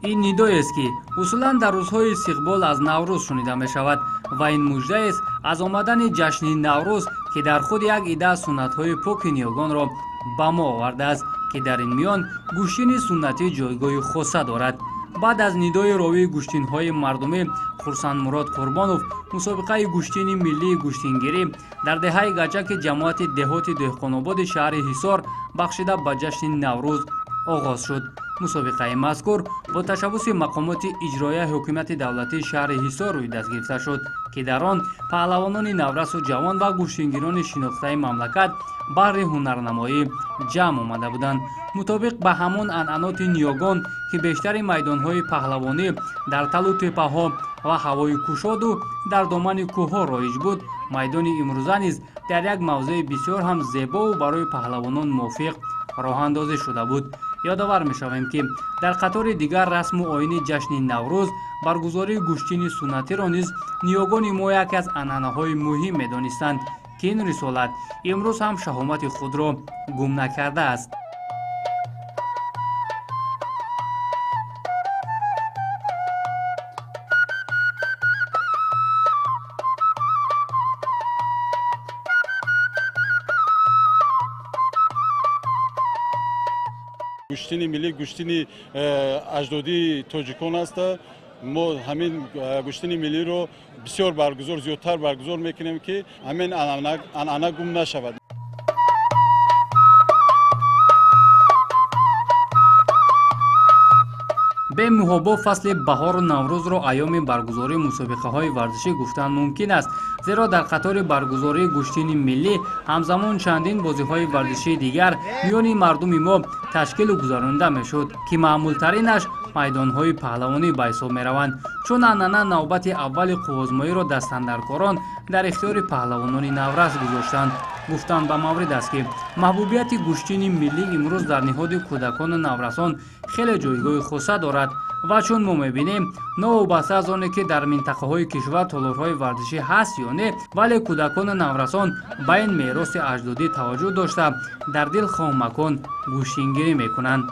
Ин нидоест, ки усулан дар рӯзҳои истиқбол аз Наврӯз шунида мешавад ва ин муждаест аз омадани ҷашни Наврӯз, ки дар худ як идда аз суннатҳои поки ниёгонро ба мо овардааст, ки дар ин миён гӯштини суннатӣ ҷойгоҳи хоса дорад. Баъд аз нидои ровии гӯштинҳои мардумӣ Хурсандмурод Қурбонов, мусобиқаи гӯштини миллии гӯштингирӣ дар деҳаи Гачаки ҷамоати деҳоти Деҳқонободи шаҳри Ҳисор, бахшида ба ҷашни Наврӯз, оғоз шуд. Мусобиқаи мазкур бо ташаббуси мақомоти иҷроияи ҳокимияти давлатии шаҳри Ҳисор рӯи даст гирифта шуд, ки дар он паҳлавонони наврасу ҷавон ва гӯштингирони шинохтаи мамлакат баҳри ҳунарнамоӣ ҷамъ омада буданд. Мутобиқ ба ҳамон анъаноти ниёгон, ки бештари майдонҳои паҳлавонӣ дар талу теппаҳо ва ҳавои кушоду дар домани кӯҳҳо роиҷ буд, майдони имрӯза низ дар як мавзеи бисёр ҳам зебову барои паҳлавонон мувофиқ роҳандозӣ шуда буд. Ёдовар мешавем, ки дар қатори дигар расму оини ҷашни Наврӯз баргузории гӯштини суннатиро низ ниёгони мо яке аз анъанаҳои муҳим медонистанд, ки ин рисолат имрӯз ҳам шаҳомати худро гум накардааст. Гӯштини миллӣ гӯштини аҷдодии тоҷикон аст. Мо ҳамин гӯштини миллиро бисёр баргузор, зиёдтар баргузор мекунем, ки ҳамин анъана гум нашавад. Бемуҳобо фасли баҳору Наврӯзро айёми баргузории мусобиқаҳои варзишӣ гуфтан мумкин аст, зеро дар қатори баргузории гӯштини миллӣ ҳамзамон чандин бозиҳои варзишии дигар миёни мардуми мо ташкилу гузаронида мешуд, ки маъмултаринаш майдонҳои паҳлавонӣ ба ҳисоб мераванд. Чун анъана, навбати аввали қуввозмоиро дастандаркорон дар ихтиёри паҳлавонони наврас гузоштанд. Гуфтан ба маврид аст, ки маҳбубияти гӯштини миллӣ имрӯз дар ниҳоди кӯдакону наврасон хеле ҷойгоҳи хоса дорад ва чун мо мебинем, новобаста аз оне ки дар минтақаҳои кишвар толорҳои варзишӣ ҳаст ё не, вале кӯдакону наврасон ба ин мероси аҷдодӣ таваҷҷӯҳ дошта, дар дил хоҳ макон гӯштингирӣ мекунанд.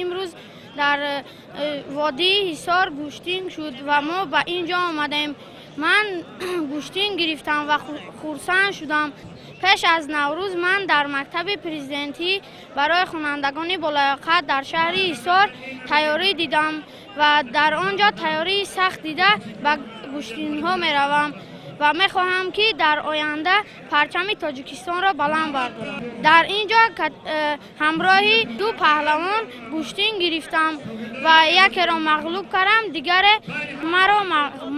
Имрӯз дар водии Ҳисор гӯштин шуд ва мо ба ин ҷо омадем. Ман гӯштин гирифтам ва хурсанд шудам. Пеш аз Наврӯз ман дар мактаби президентӣ барои хонандагони болаёқат дар шаҳри Ҳисор тайёрӣ дидам ва дар он ҷо тайёрии сахт дида ба гӯштинҳо меравам ва мехоҳам, ки дар оянда парчами Тоҷикистонро баланд бардорам. Дар ин ҷо ҳамроҳи ду паҳлавон гӯштин гирифтам ва якеро мағлуб кардам, дигаре маро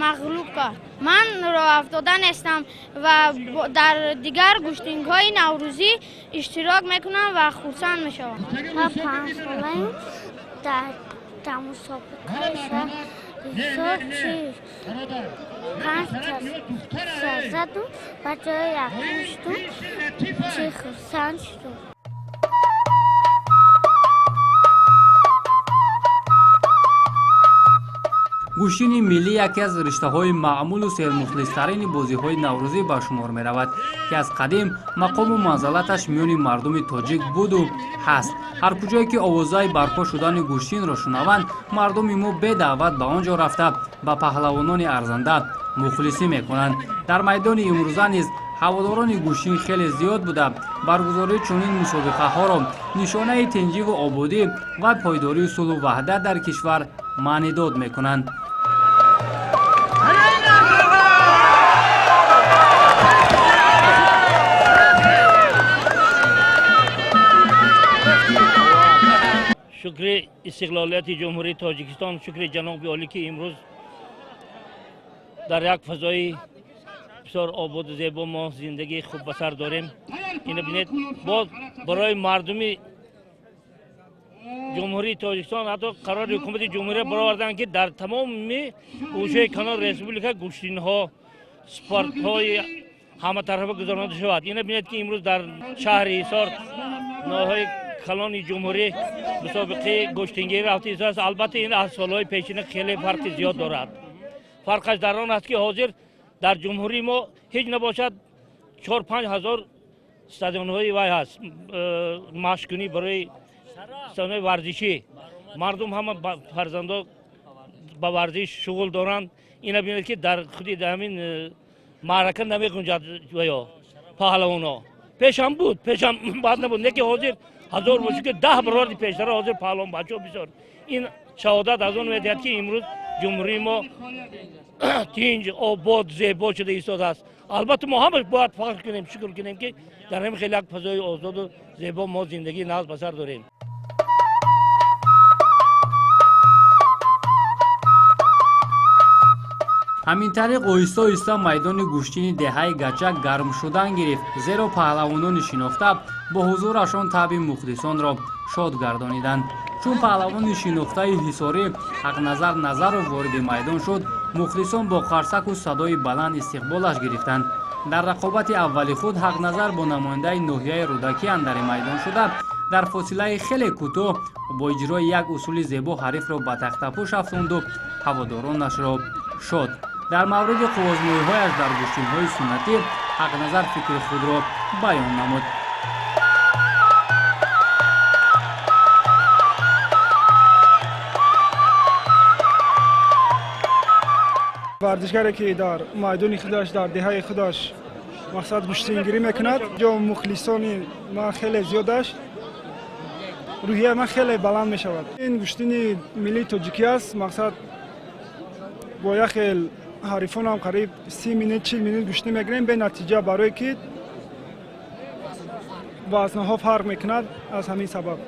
мағлуб кард. Ман роҳафтода нестам ва дар дигар гӯштингҳои наврӯзӣ иштирок мекунам ва хурсанд мешавам. Ман 5 солаем. Дар мусобиқаи Ҳисор чи панҷ заду ба ҷои якум шудум, чи хурсанд шудум. Гӯштини миллӣ яке аз риштаҳои маъмулу сермухлистарини бозиҳои наврӯзӣ ба шумор меравад, ки аз қадим мақому манзалаташ миёни мардуми тоҷик буду ҳаст. Ҳар куҷое ки овозаи барпо шудани гӯштинро шунаванд, мардуми мо бедаъват ба он ҷо рафта, ба паҳлавонони арзанда мухлисӣ мекунанд. Дар майдони имрӯза низ ҳаводорони гӯштин хеле зиёд буда, баргузории чунин мусобиқаҳоро нишонаи тинҷиву ободӣ ва пойдории сулҳу ваҳдат дар кишвар маънидод мекунанд. Шукри истиқлолияти Ҷумҳурии Тоҷикистон, шукри ҷаноби олӣ, ки имрӯз дар як фазои бисёр ободу зебо мо зиндагии хуб ба сар дорем. Ина бинед, боз барои мардуми Ҷумҳурии Тоҷикистон ҳатто қарори ҳукумати ҷумҳурия бароварданд, ки дар тамоми гӯшаи канори республика гӯштинҳо, спортҳои ҳаматарафа гузаронида шавад. Ина бинед, ки имрӯз дар шаҳри Ҳисор, ноҳияи калони ҷумҳурӣ, мусобиқаи гӯштингирӣ рафта истодааст. Албатта, ин аз солҳои пешина хеле фарқи зиёд дорад. Фарқаш дар он аст, ки ҳозир дар ҷумҳурии мо ҳеҷ набошад 4-5 ҳазор стадионҳои вай ҳаст, машқкунӣ барои стадионҳои варзишӣ. Мардум ҳама фарзандо ба варзиш шуғл доранд. Ина бинед, ки дар худи ҳамин маърака намегунҷад ваё паҳлавонҳо. Пешам буд, пешам бад набуд, не ки ҳозир ҳазор боши, ки 10 баробари пештара ҳозир паҳлавон бачаҳо бисёр. Ин шаҳодат аз он медиҳад, ки имрӯз ҷумҳурии мо тинҷ, обод, зебо шуда истодааст. Албатта, мо ҳама бояд фахр кунем, шукр кунем, ки дар ҳамин хеле як фазои озоду зебо мо зиндагии нағз ба сар дорем. Ҳамин тариқ, оҳиста оҳиста майдони гӯштини деҳаи Гачак гарм шудан гирифт, зеро паҳлавонони шинохта бо ҳузурашон таъби мухлисонро шод гардониданд. Чун паҳлавони шинохтаи ҳисорӣ Ҳақназар Назаров вориди майдон шуд, мухлисон бо қарсаку садои баланд истиқболаш гирифтанд. Дар рақобати аввали худ Ҳақназар бо намояндаи ноҳияи Рӯдакӣ андари майдон шуда, дар фосилаи хеле кӯтоҳ бо иҷрои як усули зебо ҳарифро ба тахтапӯш афтонду ҳаводоронашро шод. Дар мавриди қуввозмоиҳояш дар гӯштинҳои суннатӣ Ҳақназар фикри худро баён намуд. Варзишгаре, ки дар майдони худаш, дар деҳаи худаш, мақсад, гӯштингирӣ мекунад, ҷо мухлисони ман хеле зиёд аст, рӯҳияи ман хеле баланд мешавад. Ин гӯштини миллии тоҷикӣ аст. Мақсад, бо як хел ҳарифонам қариб 30 минут, 40 минут гӯштӣ мегирем бенатиҷа, барое ки вазнаҳо фарқ мекунад, аз ҳамин сабаб.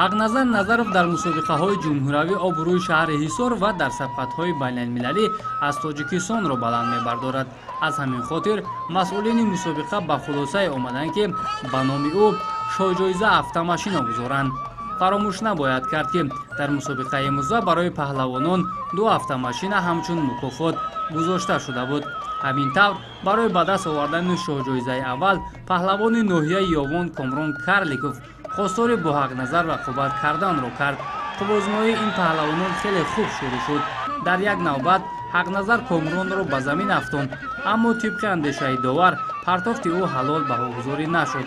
Ҳақназар Назаров дар мусобиқаҳои ҷумҳуравӣ обрӯи шаҳри Ҳисор ва дар сабқатҳои байналмилалӣ аз Тоҷикистонро баланд мебардорад. Аз ҳамин хотир масъулини мусобиқа ба хулосае омаданд, ки ба номи ӯ шоҳҷоиза автомашина гузоранд. Фаромӯш набояд кард, ки дар мусобиқаи имрӯза барои паҳлавонон ду автомашина ҳамчун мукофот гузошта шуда буд. Ҳамин тавр, барои ба даст овардани шоҳҷоизаи аввал паҳлавони ноҳияи Ёвон Комрон Карликов хостори бо Ҳақназар рақобат карданро кард. Қуввозмоии ин паҳлавонон хеле хуб шурӯъ шуд. Дар як навбат Ҳақназар Комронро ба замин афтонд, аммо тибқи андешаи довар партофти ӯ ҳалол баҳогузорӣ нашуд.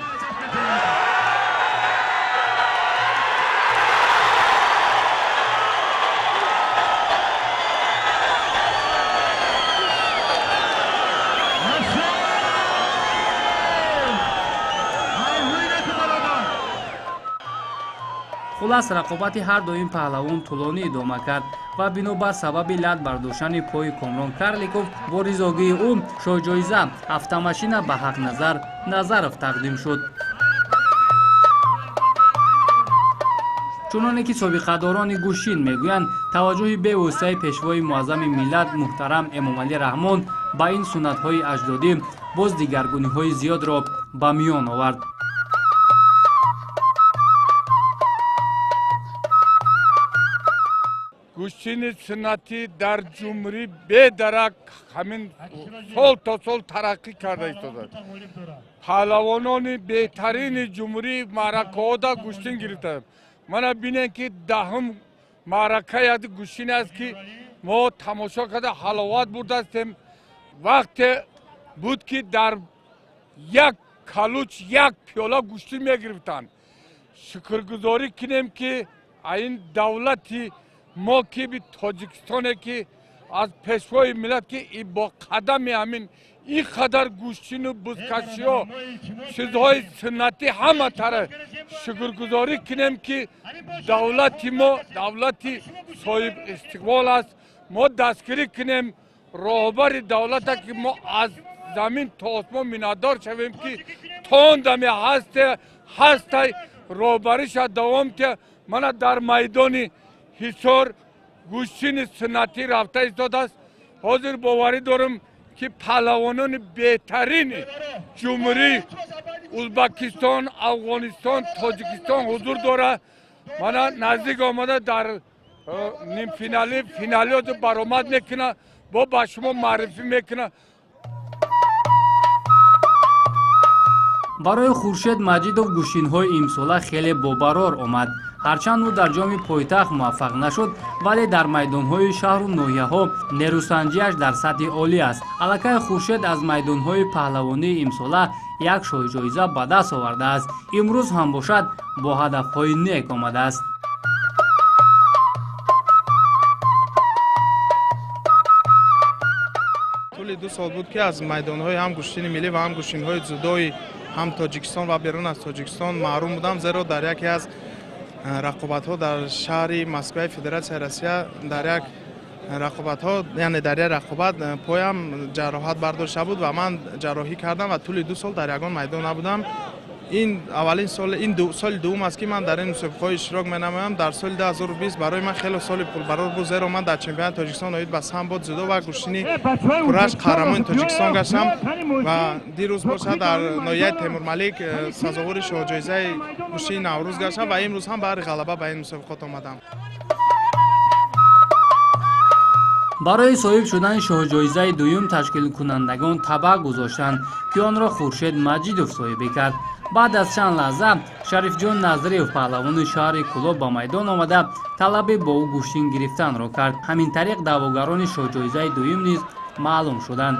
Хулас, рақобати ҳар ду ин паҳлавон тӯлонӣ идома кард ва бинобар сабаби лат бардоштани пои Комрон Карликов бо ризогии ӯ шоҳҷоиза автомашина ба Ҳақназар Назаров тақдим шуд. Чуноне ки собиқадорони гӯштин мегӯянд, таваҷҷӯҳи бевоситаи пешвои муаззами миллат муҳтарам Эмомалӣ Раҳмон ба ин суннатҳои аҷдодӣ боз дигаргуниҳои зиёдро ба миён овард. Гӯштини суннатӣ дар ҷумҳурӣ бедарак ҳамин сол то сол тараққӣ карда истодааст. Паҳлавонони беҳтарини ҷумҳурӣ маъракаҳода гӯштин гирифтаанд. Мана бинем, ки 10-ум маъракаи гӯштин аст, ки мо тамошо карда ҳаловат бурдастем. Вақте буд, ки дар як калуч як пиёла гӯштин мегирифтанд. Шукргузорӣ кунем, ки ин давлати мо, ки би Тоҷикистоне, ки аз пешвои миллат, ки бо қадами ҳамин ин қадар гӯштину бузкашиҳо, чизҳои суннатӣ ҳама тараф шукргузорӣ кунем, ки давлати мо давлати соҳиб истиқбол аст. Мо дастгирӣ кунем роҳбари давлата, ки мо аз замин то осмон миннатдор шавем, ки то он даме ҳасте ҳастай, роҳбариша давом ке. Мана дар майдони Ҳисор гӯштини суннатӣ рафта истодааст. Ҳозир боварӣ дорам, ки паҳлавонони беҳтарини ҷумҳурӣ, Узбакистон, Афғонистон, Тоҷикистон ҳузур дорад. Мана наздик омада дар нимфиналӣ, финалиёто баромад мекунад, бо ба шумо муаррифӣ мекунад. Барои Хуршед Маҷидов гӯштинҳои имсола хеле бобарор омад. Ҳарчанд ӯ дар ҷоми пойтахт муваффақ нашуд, вале дар майдонҳои шаҳру ноҳияҳо нерӯсанҷиаш дар сатҳи олӣ аст. Аллакай Хуршед аз майдонҳои паҳлавонии имсола як шоҳиҷоиза ба даст овардааст. Имрӯз ҳам бошад, бо ҳадафҳои нек омадааст. Тӯли 2 сол буд, ки аз майдонҳои ҳам гӯштини миллӣ ва ҳам гӯштинҳои ҷудои ҳам Тоҷикистон ва берун аз Тоҷикистон маҳрум будам, зеро дар яке аз рақобатҳо дар шаҳри Москваи Федератсияи Россия дар як рақобатҳо, яъне дар як рақобат поям ҷароҳат бардошта буд ва ман ҷарроҳӣ кардам ва тӯли 2 сол дар ягон майдон набудам. Ин аввалин сол, ин соли дуввум аст, ки ман дар ин мусобиқаҳо иштирок менамоям. Дар соли 2020 барои ман хеле соли пурбарор буд, зеро ман дар чемпионати Тоҷикистон оид ба самбо, дзюдо ва гӯштини кураш қаҳрамони Тоҷикистон гаштам ва дирӯз бошад, дар ноҳияи Темурмалик сазовори шоҳҷоизаи гӯштини Наврӯз гаштам ва имрӯз ҳам баҳри ғалаба ба ин мусобиқот омадам. Барои соҳиб шудани шоҳҷоизаи дуюм ташкилкунандагон табақ гузоштанд, ки онро Хуршед Маҷидов соҳибӣ кард. Баъд аз чанд лаҳза Шарифҷон Назриев, паҳлавони шаҳри Кӯлоб, ба майдон омада, талаби бо ӯ гӯштин гирифтанро кард. Ҳамин тариқ даъвогарони шоҳҷоизаи дуюм низ маълум шуданд.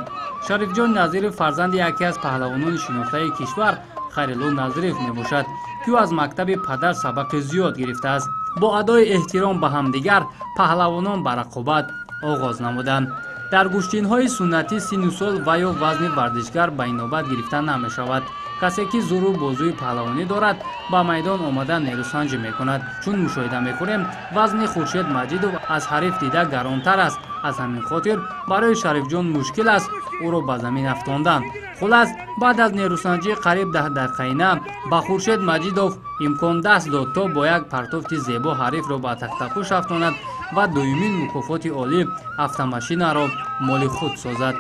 Шарифҷон Назиров фарзанди яке аз паҳлавонони шинохтаи кишвар, Харилу Назриев мебошад, ки ӯ аз мактаби падар сабақи зиёд гирифтааст. Бо адои эҳтиром ба ҳамдигар паҳлавонон ба рақобат оғоз намуданд. Дар гӯштинҳои суннатӣ синну сол ва ё вазни варзишгар ба инобат гирифта намешавад. Касе ки зӯру бозӯи паҳлавонӣ дорад, ба майдон омада нерӯсанҷӣ мекунад. Чун мушоҳида мекунем, вазни Хуршед Маҷидов аз ҳариф дида гаронтар аст. Аз ҳамин хотир барои Шарифҷон мушкил аст ӯро ба замин афтондан. Хулас, баъд аз нерӯсанҷӣ қариб 10 дақиқаина ба Хуршед Маҷидов имкон даст дод, то бо як партофти зебо ҳарифро ба тахтапӯш афтонад ва дуюмин мукофоти олӣ, автомашинаро, моли худ созад.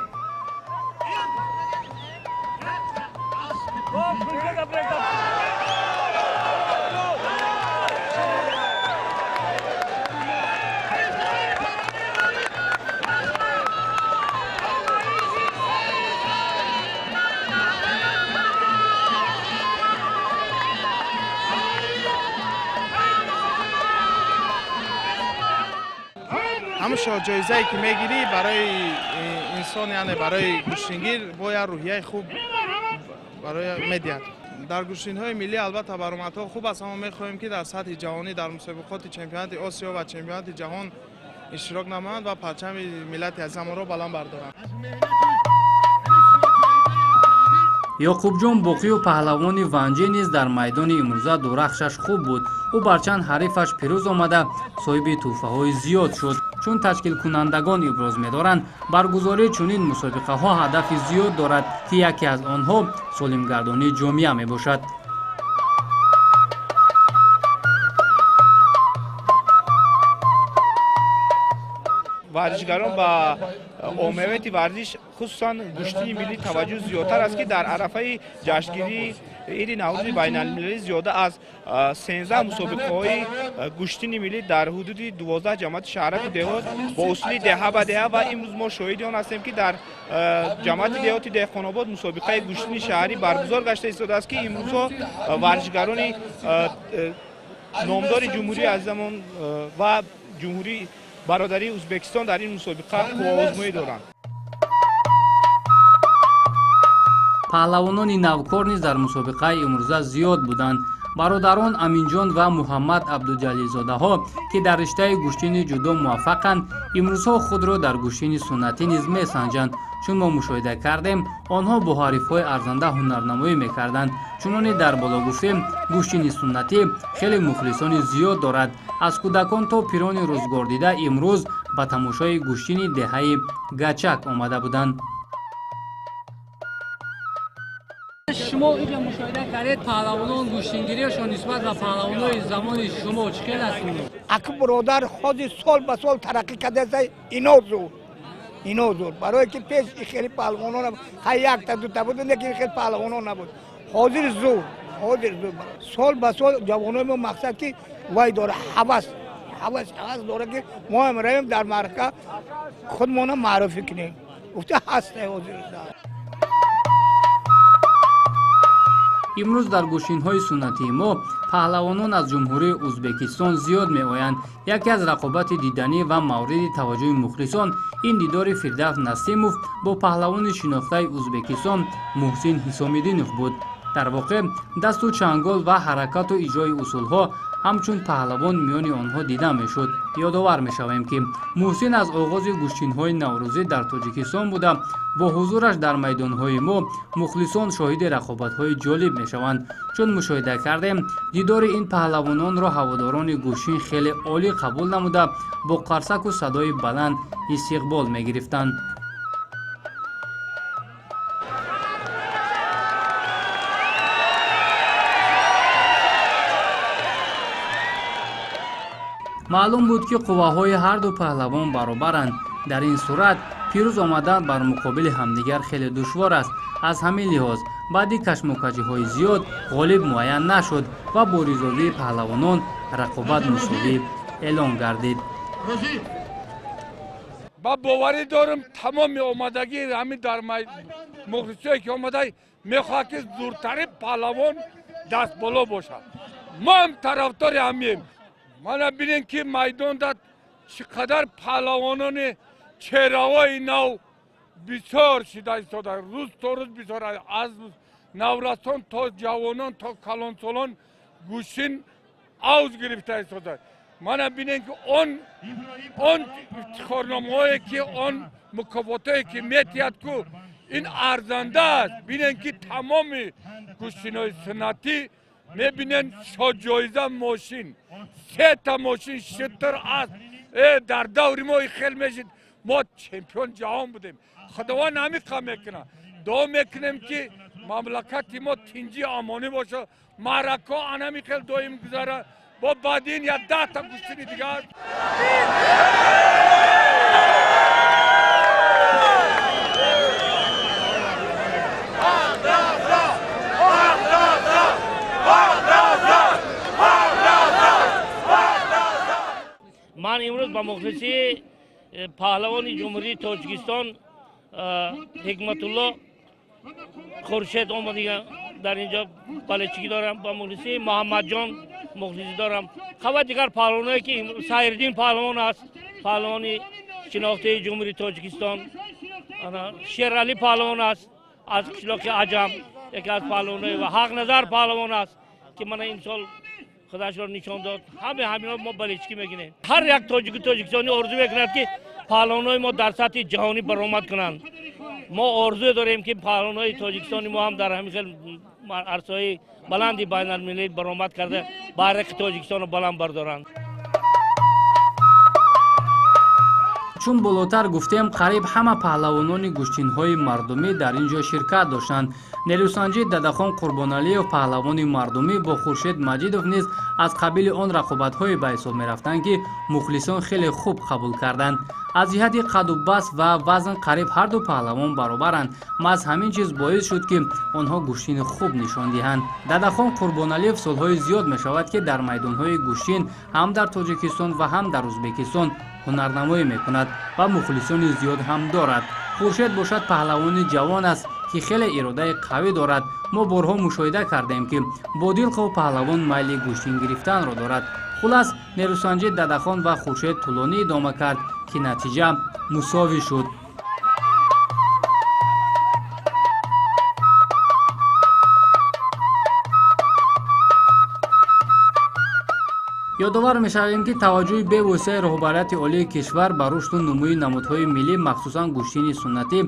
Ҳамун шоҳҷоизае, ки мегирӣ, барои инсон, яъне барои гӯштингир, бояд рӯҳияи хуб барои медиҳад. Дар гӯштинҳои миллӣ албатта баромадҳо хуб аст, аммо мехоҳем, ки дар сатҳи ҷаҳонӣ, дар мусобиқоти чемпионати Осиё ва чемпионати ҷаҳон иштирок намоянд ва парчами миллати азизамонро баланд бардоранд. Ёқубҷон Боқиев, паҳлавони ванҷӣ, низ дар майдони имрӯза дурахшаш хуб буд. Ӯ бар чанд ҳарифаш пирӯз омада, соҳиби тӯҳфаҳои зиёд шуд. Чун ташкилкунандагон иброз медоранд, баргузории чунин мусобиқаҳо ҳадафи зиёд дорад, ки яке аз онҳо солимгардонии ҷомеа мебошад. Варзишгарон ба оммавияти варзиш, хусусан гӯштини миллӣ, таваҷҷӯҳ зиёдтар аст, ки дар арафаи ҷашнгирии иди Наврӯзи байналмилалӣ зиёда аз 13 мусобиқаҳои гӯштини миллӣ дар ҳудуди 12 ҷамоати шаҳраку деҳот бо усули деҳа ба деҳа ва имрӯз мо шоҳиди он ҳастем, ки дар ҷамоати деҳоти Деҳқонобод мусобиқаи гӯштини шаҳрӣ баргузор гашта истодааст, ки имрӯзҳо варзишгарони номдори ҷумҳурии азизамон ва ҷумҳурии бародарии Ӯзбекистон дар ин мусобиқа қувваозмоӣ доранд. Паҳлавонони навкор низ дар мусобиқаи имрӯза зиёд буданд. Бародарон Аминҷон ва Муҳаммад Абдуҷалилзодаҳо, ки дар риштаи гӯштини ҷудо муваффақанд, имрӯзҳо худро дар гӯштини суннатӣ низ месанҷанд. Чун мо мушоҳида кардем, онҳо бо ҳарифҳои арзанда ҳунарнамоӣ мекарданд. Чуноне дар боло гуфтем, гӯштини суннатӣ хеле мухлисони зиёд дорад. Аз кӯдакон то пирони рӯзгордида имрӯз ба тамошои гӯштини деҳаи Гачак омада буданд. Шумо инҷо мушоҳида кардед, паҳлавонон гӯштингириашон нисбат ба паҳлавонои замони шумо чӣ хел аст? Аку бародар, ҳозир сол ба сол тараққӣ кардааст. Ино зур, ино зур, барое ки пеш хеле паҳлавонон ҳай якта дута буд, лекин хеле паҳлавонон набуд. Ҳозир зур, ҳозир зур. Сол ба сол ҷавонои мо, мақсад ки вай дора, ҳавас, ҳавас, ҳавас дора, ки мо ҳам равем, дар маърака худмона маъруфӣ кунем, гуфта ҳаста ҳозир. Имрӯз дар гӯштинҳои суннатии мо паҳлавонон аз Ҷумҳурии Ӯзбекистон зиёд меоянд. Яке аз рақобати диданӣ ва мавриди таваҷҷӯҳи мухлисон ин дидори Фирдавс Насимов бо паҳлавони шинохтаи Ӯзбекистон Муҳсин Ҳисомиддинов буд. Дар воқеъ дасту чангол ва ҳаракату иҷрои усулҳо ҳамчун паҳлавон миёни онҳо дида мешуд. Ёдовар мешавем, ки Муҳсин аз оғози гӯштинҳои наврӯзӣ дар Тоҷикистон буда, бо ҳузураш дар майдонҳои мо мухлисон шоҳиди рақобатҳои ҷолиб мешаванд. Чун мушоҳида кардем, дидори ин паҳлавононро ҳаводорони гӯштин хеле олӣ қабул намуда, бо қарсаку садои баланд истиқбол мегирифтанд. Маълум буд, ки қувваҳои ҳарду паҳлавон баробаранд. Дар ин сурат пирӯз омадан бар муқобили ҳамдигар хеле душвор аст. Аз ҳамин лиҳоз баъди кашмокашиҳои зиёд ғолиб муайян нашуд ва бо ризогии паҳлавонон рақобат мусовӣ эълон гардид. Ба боварӣ дорам, тамоми омадагӣ ҳамин дар мухлисое ки омада, мехоҳад, ки зуртарин паҳлавон дастболо бошад. Мо ҳам тарафдори ҳамием. Мана бинем, ки майдонда чӣ қадар паҳлавонони чеҳраҳои нав бисёр шида истода. Рӯз то рӯз бисёр, аз наврасон то ҷавонон то калонсолон гӯштин авҷ гирифта истода. Мана бинем, ки он ифтихорномаҳое, ки он мукофотое, ки метиҳад ку, ин арзанда аст. Бинем, ки тамоми гӯштинои суннатӣ мебинен, шоҷоиза мошин, сета мошин, шитр аст. Дар даври мо хел мешид, мо чемпион ҷаҳон будем. Худованд ҳамиқа мекунад. Дуо мекунем, ки мамлакати мо тинҷи амонӣ бошад, маъракаҳо анами хел доим гузарад. Бо баъди ин як 10та гӯштини дигар. Ман имрӯз ба мухлисии паҳлавони Ҷумҳурии Тоҷикистон Ҳикматулло Хуршед омадига дар инҷо балечигӣ дорам, ба мухлисии Муҳаммадҷон мухлисӣ дорам, ва дигар паҳлавоное, ки Сайриддин паҳлавон аст, паҳлавони шинохтаи Ҷумҳурии Тоҷикистон, Шералӣ паҳлавон аст аз қишлоқи Аҷам, яке аз паҳлавонои, ва Ҳақназар паҳлавон аст, ки мана имсол худашро нишон дод. Ҳаме ҳамино мо балечикӣ мекунем. Ҳар як тоҷику тоҷикистонӣ орзу мекунад, ки паҳлавонои мо дар сатҳи ҷаҳонӣ баромад кунанд. Мо орзу дорем, ки паҳлавонои тоҷикистони мо ҳам дар ҳамин хел арсаҳои баланди байналмилалӣ баромад карда, байрақи Тоҷикистонро баланд бардоранд. Чун болотар гуфтем, қариб ҳама паҳлавонони гӯштинҳои мардумӣ дар ин ҷо ширкат доштанд. Нерӯсанҷи Дадахон Қурбоналиев, паҳлавони мардумӣ, бо Хуршед Маҷидов низ аз қабили он рақобатҳое ба ҳисоб мерафтанд, ки мухлисон хеле хуб қабул карданд. Аз ҷиҳати қаду баст ва вазн қариб ҳарду паҳлавон баробаранд. Маҳз ҳамин чиз боис шуд, ки онҳо гӯштини хуб нишон диҳанд. Дадахон Қурбоналиев солҳои зиёд мешавад, ки дар майдонҳои гӯштин ҳам дар Тоҷикистон ва ҳам дар Ӯзбекистон ҳунарнамоӣ мекунад ва мухлисони зиёд ҳам дорад. Хуршед бошад, паҳлавони ҷавон аст, ки хеле иродаи қавӣ дорад. Мо борҳо мушоҳида кардем, ки бо дилхоҳ паҳлавон майли гӯштин гирифтанро дорад. Хулас, нерӯсанҷи Дадахон ва Хуршед тӯлонӣ идома кард, ки натиҷа мусовӣ шуд. Ёдовар мешавем, ки таваҷҷӯҳи бевоситаи роҳбарияти олии кишвар ба рушду нумӯи намудҳои миллӣ, махсусан гӯштини суннатӣ,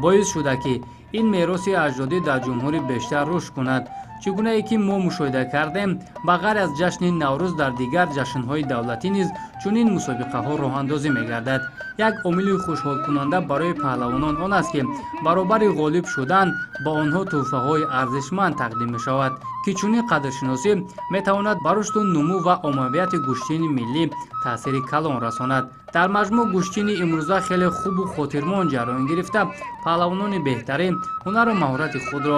боис шуда, ки ин мероси аҷдодӣ дар ҷумҳурӣ бештар рушд кунад. Чӣ гунае ки мо мушоҳида кардем, ба ғайр аз ҷашни Наврӯз дар дигар ҷашнҳои давлатӣ низ чунин мусобиқаҳо роҳандозӣ мегардад. Як омили хушҳолкунанда барои паҳлавонон он аст, ки баробари ғолиб шудан ба онҳо тӯҳфаҳои арзишманд тақдим мешавад, ки чунин қадршиносӣ метавонад ба рушду нумӯ ва оммавияти гӯштини миллӣ таъсири калон расонад. Дар маҷмӯъ гӯштини имрӯза хеле хубу хотирмон ҷараён гирифта, паҳлавонони беҳтарин ҳунару маҳорати худро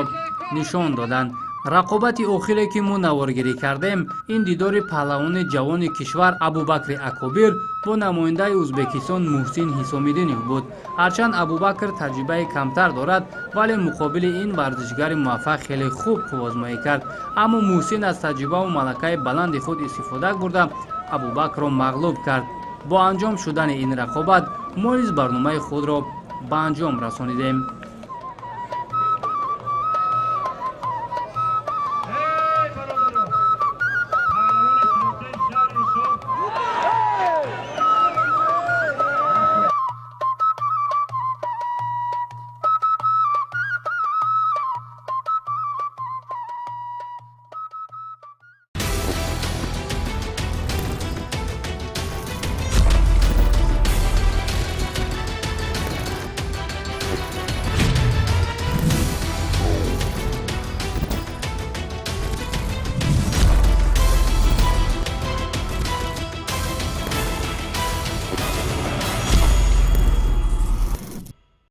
нишон доданд. Рақобати охире, ки мо наворгирӣ кардем, ин дидори паҳлавони ҷавони кишвар Абубакри Акобир бо намояндаи Ӯзбекистон Муҳсин Ҳисомиддинов буд. Ҳарчанд Абубакр таҷрибаи камтар дорад, вале муқобили ин варзишгари муваффақ хеле хуб қувваозмоӣ кард. Аммо Муҳсин аз таҷрибаву малакаи баланди худ истифода бурда, Абубакрро мағлуб кард. Бо анҷом шудани ин рақобат мо низ барномаи худро ба анҷом расонидем.